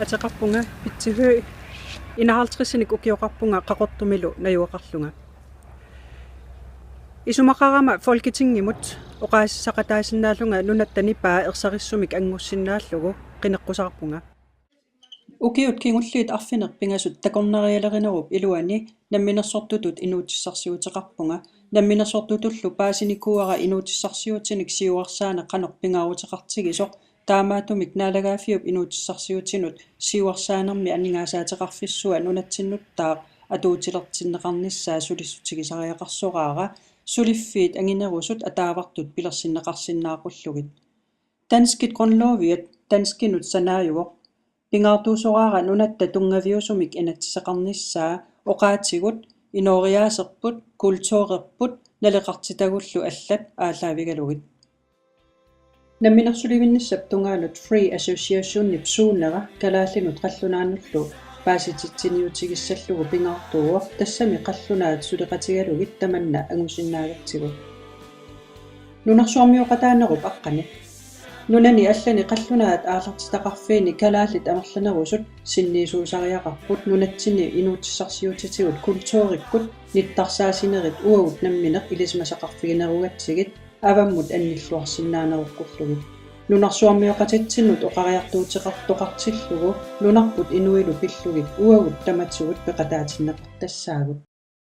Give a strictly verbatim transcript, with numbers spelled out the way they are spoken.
Ateqarpunga Pitsi Høegh, enoghalvtredsinik ukioqarpunga Qaqortumilu najugaqarlunga. Isumaqarama Folketingimut oqaasissaqataasinnaallunga nunatta nipaa ersarissumik anngussinnaallugu qineqqusaarpunga. Ukiut kingulliit arfineq-pingasut takornarialerinerup iluani namminersortutut inuutissarsiuteqarpunga. Namminersortutullu paasinikuuara inuutissarsiutinik siuarsaaneq qanoq pingaaruteqartigisoq, taamaattumik naalagaaffiup inuutissarsiutinut siuarsaanermi aningaasaateqarfissua nunatsinnuttaaq atuutilertinneqarnissaa sulissutigisariaqarsoraara, suliffiit anginerusut ataavartut pilersinneqarsinnaaqullugit. Danskit grundloviat danskinut sanaajuvoq. Pingaartuusoraara nunatta tunngaviusumik inatsiseqarnissaa, oqaatigut inooriaaserput, kulturerput naleqartitagullu allat aallaavigalugit. Namminersulivinnissap tungaanut Free Associationip suunera kalaallinut qallunaanullu paasititsiniutigissallugu pingaartuuvoq, tassami qallunaat suleqatigalugit tamanna angusinnaagatsigit. Nunarsuarmioqataanerup aqqani. Nunani allani qallunaat aallartitaqarfiini kalaallit amerlanerusut sinniisuusariaqarput nunatsinni inuutissarsiutitigut kulturikkut nittarsaasinerit uagut nammineq ilisimasaqarfiginerugatsigit avammut annilluarsinnaaneruqqullugu. Nunarsuarmioqatitsinnut oqariartuuteqartoqartillugu nunarput inuilu pillugit uagut tamatigut peqataatinneqartassaagut.